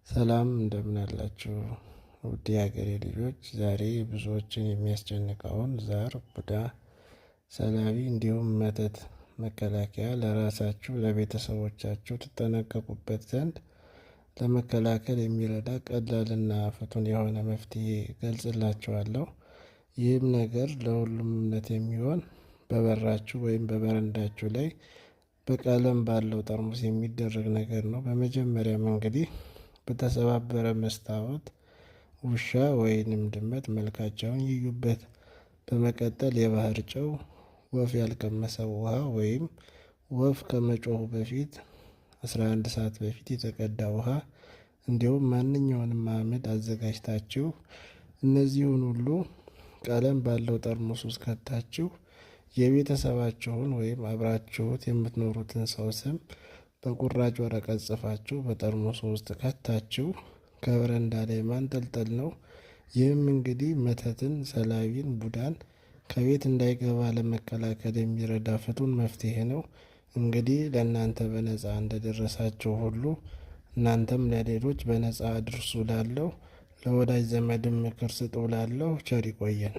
ሰላም እንደምን አላችሁ ውድ የሀገሬ ልጆች። ዛሬ ብዙዎችን የሚያስጨንቀውን ዛር፣ ቡዳ፣ ሰላቢ እንዲሁም መተት መከላከያ ለራሳችሁ ለቤተሰቦቻችሁ ትጠነቀቁበት ዘንድ ለመከላከል የሚረዳ ቀላልና ፍቱን የሆነ መፍትሄ ገልጽላችኋለሁ። ይህም ነገር ለሁሉም እምነት የሚሆን በበራችሁ ወይም በበረንዳችሁ ላይ በቀለም ባለው ጠርሙስ የሚደረግ ነገር ነው። በመጀመሪያም እንግዲህ በተሰባበረ መስታወት ውሻ ወይንም ድመት መልካቸውን ይዩበት። በመቀጠል የባህር ጨው፣ ወፍ ያልቀመሰው ውሃ ወይም ወፍ ከመጮሁ በፊት 11 ሰዓት በፊት የተቀዳ ውሃ እንዲሁም ማንኛውንም አመድ አዘጋጅታችሁ እነዚህን ሁሉ ቀለም ባለው ጠርሙስ ውስጥ ከታችሁ የቤተሰባችሁን ወይም አብራችሁት የምትኖሩትን ሰው ስም በቁራጭ ወረቀት ጽፋችሁ በጠርሙሱ ውስጥ ከታችሁ ከበረንዳ ላይ ማንጠልጠል ነው። ይህም እንግዲህ መተትን፣ ሰላቢን፣ ቡዳን ከቤት እንዳይገባ ለመከላከል የሚረዳ ፍቱን መፍትሄ ነው። እንግዲህ ለእናንተ በነፃ እንደደረሳችሁ ሁሉ እናንተም ለሌሎች በነፃ አድርሱ ላለው ለወዳጅ ዘመድም ምክር ስጡ ላለው ቸር ይቆየን።